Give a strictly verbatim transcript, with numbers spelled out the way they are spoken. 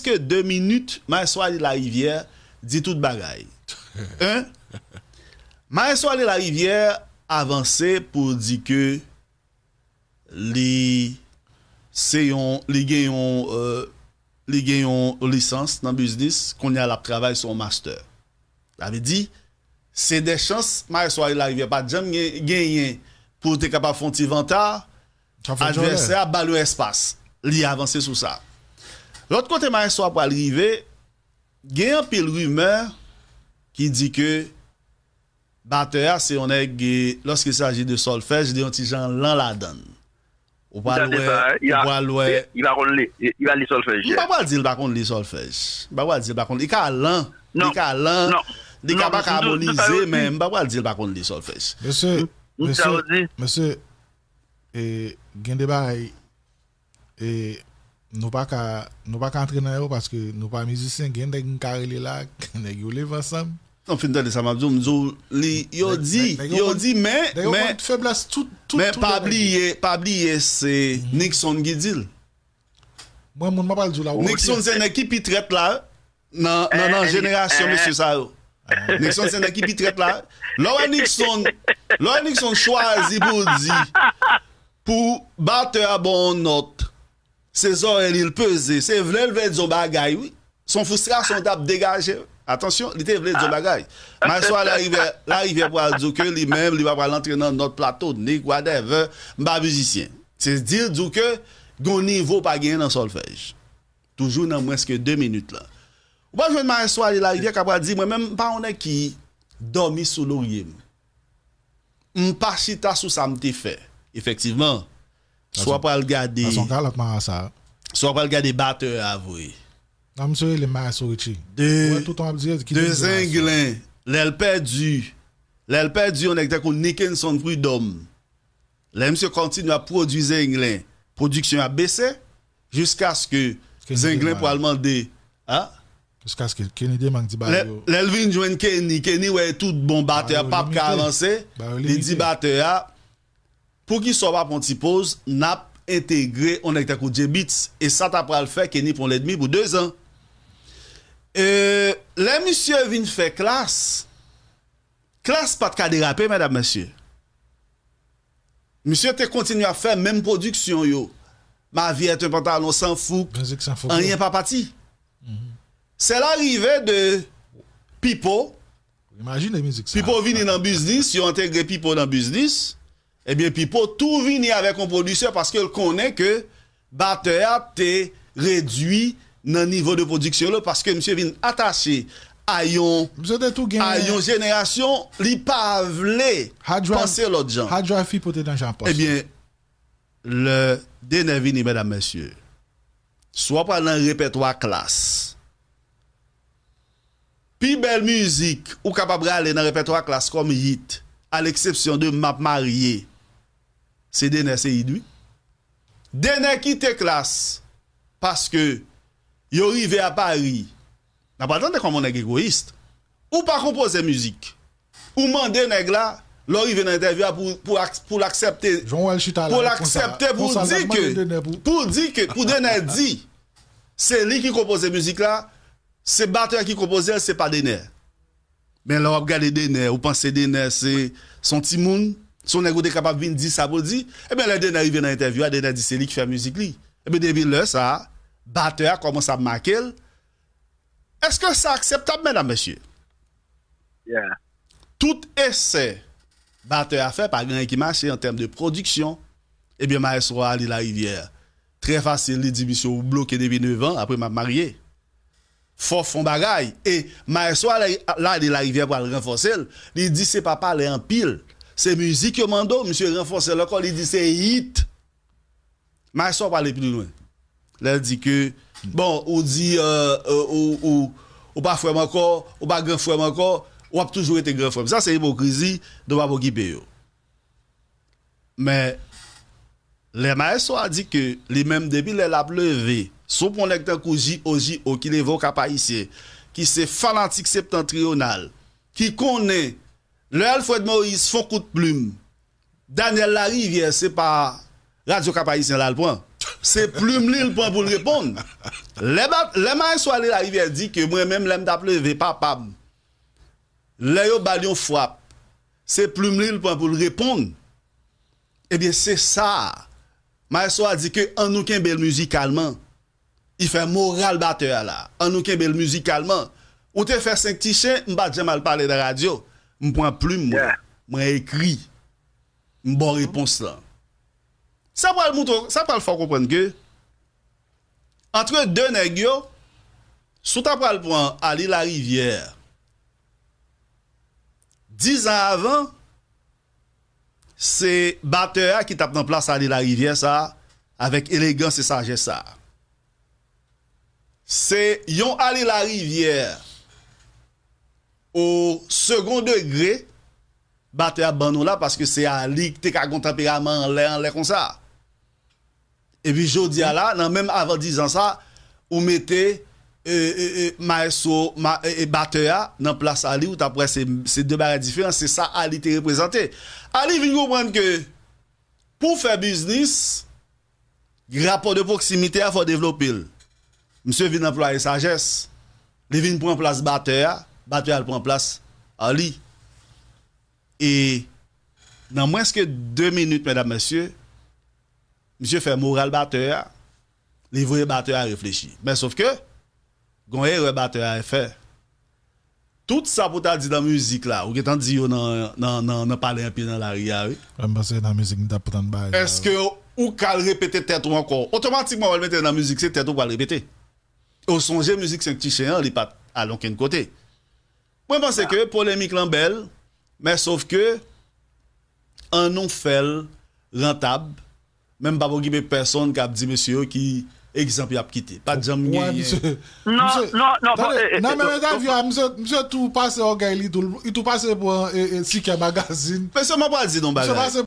ke de minit, Maestro Ali Larivière di tout bagay. Hein? Maestro Ali Larivière avanse pou di ke li se yon, li gen yon, euh, li gen yon lisans nan biznis, kounye a l ap travay sou yon master. Sa vle di, se de chans Maestro Ali Larivière pa t janm gen, genyen pou l te kapab fè yon ti vanta, advèsè a ba l yon espas. Li avanse sou sa. Lòt kote Maestro a pral rive, gen anpil rimè ki di ke batè a se yon nèg, e, lorsqu'il s'agit de solfèj, li yon ti jan lan ladan l. Ou pral wè, ou pral wè. Li pa konn li, li pa li solfèj. M pa pral di l pa konn li solfèj. M pa pral di l pa konn. Li ka lan, li ka lan, li ka pa ka amonize, men m pa pral di l pa konn li solfèj. Mesye, mesye, mesye, e, gen de bagay, e, nou pa ka, nou pa ka antre nan yo paske nou pa mizisyen. Gen nèg m ka rele la, nèg yo leve ansanm. Non, fin tande sa m ap di w, m di w, li, yo di, yo di, men, men, men pa bliye, pa bliye, se Nixon ki di l. Mwen, moun, m ap al di w la, Nixon se nèg ki pi trèt la, nan, nan, nan jenerasyon mesye sa yo. Nixon se nèg ki pi trèt la. Lè w wè Nixon, lè w wè Nixon chwazi pou l di, pou batè a ba w yon nòt, se zòrèy li l peze, se vle l vle di yon bagay, wi. Se yon fristrasyon l t ap degaje. Atansyon, li te vle di yon bagay. Maestro Larivière, Larivière pral di w ke li menm, li pa pral antre nan nòt platonik, whatever, m pa mizisyen. Se di l di w ke gen yon nivo w pa genyen nan solfèj. Toujou nan mwens ke de minit lan. Ou pral jwenn Maestro Ali Larivière k ap pral di, mwen menm, m pa yon nèg ki dòmi sou lorye m. M pa chita sou sa m te fè. Efektivman, si w pral gade, si w pral gade batè a vre. Non, misye rele Maestro Richie. De, de Zenglen, lè l pèdi, lè l pèdi yon nèg tankou Nickenson Prud'homme, lè misye kontinye ap pwodui Zenglen, pwodiksyon ap bese, jiskaske Zenglen pral mande, a? Jiskaske Kenny Demang di bagay yo. Lè l vin jwenn Kenny, Kenny wè tout bon, batè a p ap ka avanse. Li di batè a, poukisa w pa pran ti poz, n ap entegre yon nèg tankou J-Beatz. E sa ta pral fè Kenny pran lènmi pou dezan. E, lè misye vin fè Klass, Klass pa t ka derape, medam, mesye. Misye te kontinye ap fè menm pwodiksyon yo. Ma vie est un pantalon sans fouk, anyen pa pati. Se larive de Pipo. Imajine mizik sa. Pipo vini nan biznis, yo entegre Pipo nan biznis. Ebyen, Pipo tou vini avèk yon pwodisè paske l konnen ke batè a te redui nan nivo de pwodiksyon l paske misye vin atache a yon, a yon jenerasyon, li pa vle panse lòt jan. Hard Drive Pipo te nan jan pòs. Ebyen, lè Dener vini, medam, mesye, si w ap pral nan repètwa Klass, pi bèl mizik ou kapab rale nan repètwa Klass kòm hit, a leksepsyon de M ap marye, se Dener se hit, wi. Dener kite Klass paske yo rive a Pari. N ap pral tande kòman nèg egoyis. Ou pa konpoze mizik. Ou mande nèg la, lè w rive nan entèvyou a, pou, pou, pou l aksepte, pou l aksepte, pou l di ke, pou l di ke, pou Dener di, se li ki konpoze mizik la, se batè ki konpoze l, se pa Dener. Men lè w ap gade Dener, ou panse Dener se, se yon timoun, se yon nèg ou te kapab vin di sa pou l di. Ebyen, lè Dener rive nan entèvyou a, Dener di se li ki fè mizik li. Ebyen, depi lè sa a, batè a kòmanse ap make l. Èske sa akseptab, medam, mesye? Tout esè batè a fè, pa gen anyen ki mache an tèm de pwodiksyon. Ebyen, Maestro Ali Larivière, trè fasil, li di misye ou bloke depi nèf an, apre m ap marye. Fò w fè yon bagay. E Maestro Ali, Ali Larivière pral ranfòse l. Li di se pa pale anpil. Se mizik yo mande w, misye ranfòse l ankò, li di se hit. Maestro pral pli lwen. Lè l di ke, bon, ou di, euh, euh, ou, ou, ou pa frè m ankò, ou pa gran frè m ankò, w ap toujou rete gran frè m. Sa se ipokrizi, nou p ap okipe yo. Men, lè Maestro a di ke li menm, depi lè l ap leve, si w pran nèg tankou J O, J O ki leve Okap Ayisyen, ki se fanatik Septantriyonal, ki konnen lè Alfred Moïse fè yon kout plim, Daniel Larivière, se pa Radyo Cap Haïtien la l pran. Se plim li l pran pou l reponn. Lè, lè Maestro Ali Larivière di ke mwen menm, lè m t ap leve papa m, lè yo ba l yon frap, se plim li l pran pou l reponn. Ebyen, se sa. Maestro a di ke an nou kenbe l mizikalman. Li fè moral batè a la. An nou kenbe l mizikalman. Ou te fè senk ti chen, m pa t janm al pale nan radyo. M pran plim mwen. Mwen ekri. M ba w repons lan. Sa pral moutre, sa pral fè w konprann ke antre de nèg yo, si w ta pral pran Ali Larivière, diz an avan, se batè a ki t ap nan plas Ali Larivière sa, avèk elegans e sajès sa. Se yon Ali Larivière o second degré, batè a ban nou la, paske se Ali ki te ka gon tanperaman anlè, anlè konsa. Epi jodi a la, nan menm avan diz an sa, ou mete e, e, e, maestro, ma, e, e, batè a nan plas Ali, ou t ap wè se, se de bagay diferan, se sa Ali te reprezante. Ali vin konprann ke pou w fè biznis, rapò de pwoksimite a fò w devlope l. Misye vin anplwaye sajès. Li vin pran plas batè a, batè a al pran plas Ali. E nan mwens ke de minit, medam, mesye, misye fè moral batè a, li voye batè a reflechi. Men sof ke, gon erè batè a fè. Tout sa pou ta di nan mizik la, ou gentan di yo nan, nan, nan, nan pale anpil nan lari a, wi. Mwen panse nan mizik m t ap pran bagay la, wi. Èske ou ka al repete tèt ou ankò? Otomatikman, w al mete nan mizik, se tèt ou pral repete. Ou sonje mizik Senk Ti Chen an, li pa t al onkenn kote. Mwen panse ke polemik lan bèl, men sof ke an nou fè l rantab, men m p ap okipe pèsonn k ap di mesye yo ki egzanp y ap kite. Pa t janm genyen. Non, non, non, tande, nan menm entèvyou a, misye, misye tou pase ògèy li, tou, li tou pase pran e, e, Sikè Magazine. Mesye, mwen pral di nou bagay. Misye pase